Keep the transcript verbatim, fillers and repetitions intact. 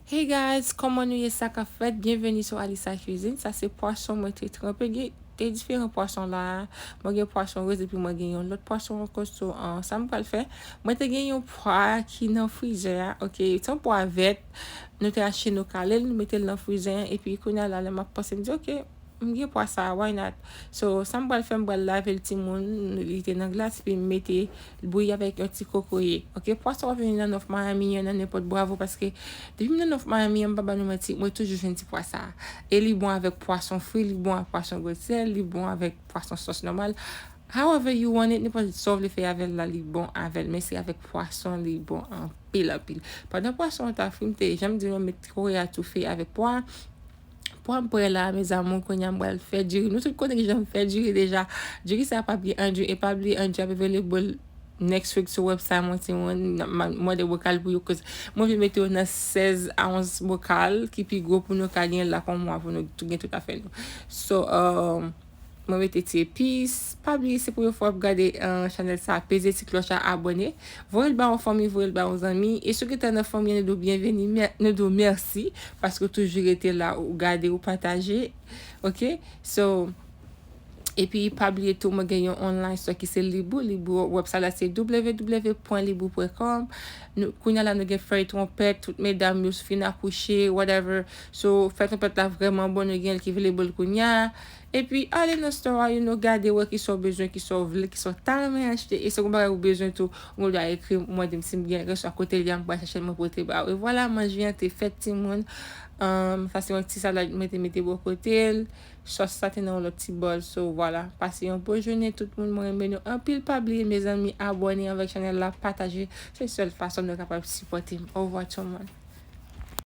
Hey guys, kòman nou ye, sa k ap fèt? Byenveni sou Alisa Cuisine. Sa se pwason mwen te tranpe. Gen de diferan pwason la. Mwen gen pwason rèz epi mwen gen yon lòt pwason ankò. So, uh, sa m pral fè, mwen te gen yon pwa ki nan frizè a, ok? Se yon pwa vèt. Nou te achte, nou kale l, nou mete l nan frizè a. Epi kounye a la, lè m ap panse, m di, ok, m gen pwa sa, why not? So, sa m pral fè, m pral lave l timoun, li te nan glas, epi m mete l bouyi avèk yon ti kokoye. Ok, pwason w ap jwenn nan North Miami an, nan nenpòt Bravo, paske depi m nan North Miami an, m pa ba nou manti, mwen toujou jwenn ti pwa sa. E li bon avèk pwason fri, li bon avèk pwason gwosè, li bon avèk pwason sòs nòmal. However you want it, nenpòt sa w vle fè avè l la, li bon avè l. Men se avèk pwason, li bon anpil, anpil. Pandan pwason an ta fri, m te janm di nou, met kokoye a toufe avèk pwa. Pwa m prè la, mes amours, kounye a m pral fè diri. Nou tout konnen kijan m fè diri deja. Diri sa pa byen andui, e pa bliye andui ap available next week sou website mwen, timoun. M ap mande bokal pou yo, cause mwen vle mete yo nan sèz a onz bokal ki pi gwo pou nou ka gen lakòm mwa pou nou tou gen tout afè nou. So, um, mwen mete ti epis. Pa bliye, se premye fwa w ap gade, uh, chanèl sa, peze ti klòch la, abòne. Voye l ba yon fanmi, voye l ba yon zanmi. E si w gentan nan fanmi an, nou di w byenveni, mè-, nou di w mèsi, paske w toujou rete la, ou gade, ou pataje. Ok? So, epi pa bliye tou, mwen gen yon online store ki se Libou. Libou, website la se w w w pwen libou pwen kòm. Nou, kounye a la, nou gen fèy twonpèt, tout medam yo fin akouche, whatever. So, fèy twonpèt la vrèman bon, nou gen l ki available kounye a. Epi, ale nan store a, you know, gade, wè kisa w bezwen, kisa w vle, kisa w ta renmen achte. E si w gen bagay ou bezwen tou, ou gen dwa ekri m, mande m si m gen, keswa kote l ye a, m pral chèche l, mwen pote ba ou. E vwala, manje an te fèt, timoun. Um, sa se yon ti salad mwen te mete bò kote l. Sòs sa te nan yon lòt ti bòl. So, vwala. Pase yon bon jounen, tout moun. Mwen renmen nou anpil. Pa bliye, mezanmi, abòne avèk chanèl la, pataje. Se sèl fason nou kapab sipòte m. Au revoir, tout le monde.